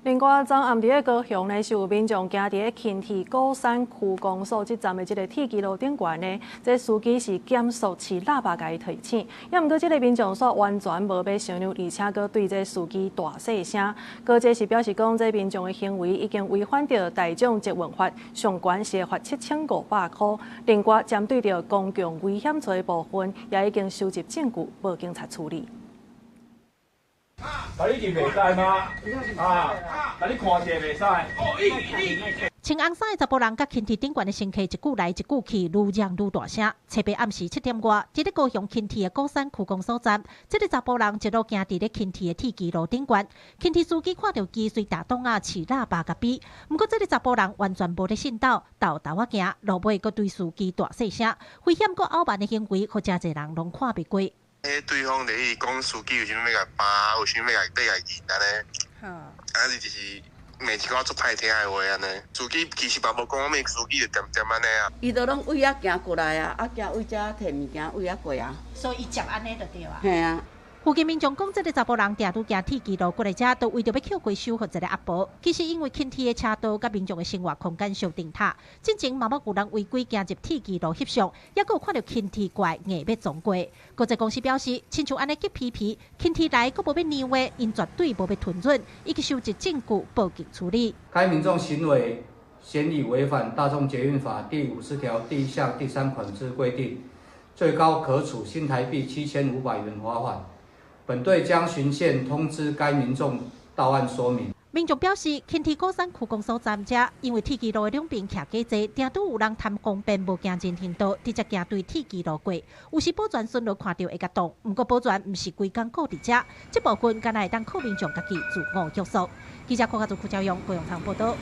另外，昨暗佇咧高雄呢，是有民眾行佇咧輕鐵鼓山區公所這站的這个鐵支路頂懸呢，這司機是減速試喇叭共伊提醒，也毋過這个民眾煞完全無欲承認，而且閣對這司機大細聲，閣這是表示講，這民眾的行為已經違反著大眾捷運法，上懸是會罰7500箍。另外，針對著公共危險罪的部分，也已經收集證據，報警察處理。共你入袂使嗎？啊，共你看者袂使。穿紅衫的查埔人佮輕鐵頂懸的乘客一句來一句去，愈嚷愈大聲。初八暗時7點外，佇咧高雄輕鐵的鼓山區公所站，這个查埔人一路行佇咧輕鐵的鐵支路頂懸，輕鐵司機看著伊隨踏擋仔試喇叭共嗶，毋過這个查埔人完全無咧信斗，沓沓仔行，路尾閣對司機大細聲，危險閣傲慢的行為，予誠濟人攏看袂過。彼對方佇咧講司機有啥物欲共扒，有啥物欲共欲共印按呢？啊，伊就是罵一寡足歹聽的話按呢。司機其實嘛無講啥物，司機就恬恬按呢啊。伊都攏對遐行過來啊，啊行對遮提物件對遐過啊。所以伊接按呢就對啊。嘿啊。附近民眾講，這个查埔人定拄行鐵支路過來遮，都為著欲抾回收予一个阿婆。其實因為輕鐵的車道佮民眾的生活空間相頂塔，進前嘛捌有人違規行入鐵支路翕相，抑閣有看著輕鐵過來硬欲撞過。國際公司表示，親像按呢激脾氣，輕鐵來閣無欲讓的，𪜶絕對無欲吞忍，已經收集證據報警處理。該民眾行為顯已違反大眾捷運法第50條第一項第3款之規定，最高可處新台幣7500元罰款。本隊將循線通知該民眾到案說明。民眾表示，輕鐵鼓山區公所站遮，因為鐵支路的兩邊徛加濟，定拄有人貪方便無行人行道，直接行對鐵支路過。有時保全巡邏看著會共擋，毋過保全毋是規工顧佇遮，這部分敢若會當靠民眾家己自我約束。記者郭家祖、邱朝陽、高雄場報道。